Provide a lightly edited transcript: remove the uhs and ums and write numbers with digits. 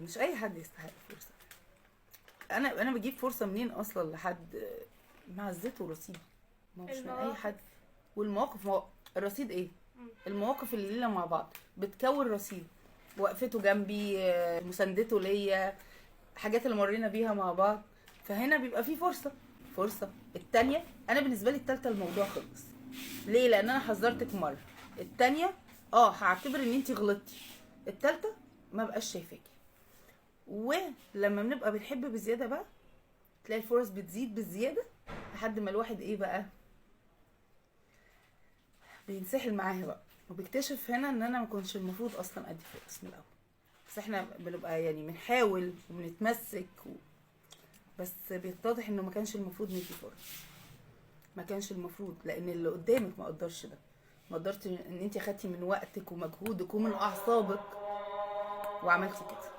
مش اي حد يستحق فرصه. انا بجيب فرصة منين اصلا لحد معزته ورصيده؟ ما هو مش من اي المواقف. حد. والمواقف، ما هو الرصيد ايه؟ المواقف اللي لينا مع بعض بتكون رصيد، وقفته جنبي، مساندته ليا، حاجات اللي مرينا بيها مع بعض. فهنا بيبقى في فرصه. فرصة التانية، انا بالنسبة لي التالتة الموضوع خلص. ليه؟ لان انا حذرتك مره، التانية هعتبر ان انتي غلطتي، التالتة ما بقاش شايفاكي. ولما بنبقى بنحب بزيادة بقى تلاقي الفرص بتزيد بالزيادة لحد ما الواحد ايه بقى بينسحل معاها بقى، وبيكتشف هنا ان انا ما كنتش المفروض اصلا ادي فرص من الاول. بس احنا بنبقى يعني بنحاول وبنتمسك بس بيتضح انه ما كانش المفروض ندي فرص، ما كانش المفروض، لان اللي قدامك ما قدرش ده، ما قدرت ان انت خدتي من وقتك ومجهودك ومن اعصابك وعملتي كده.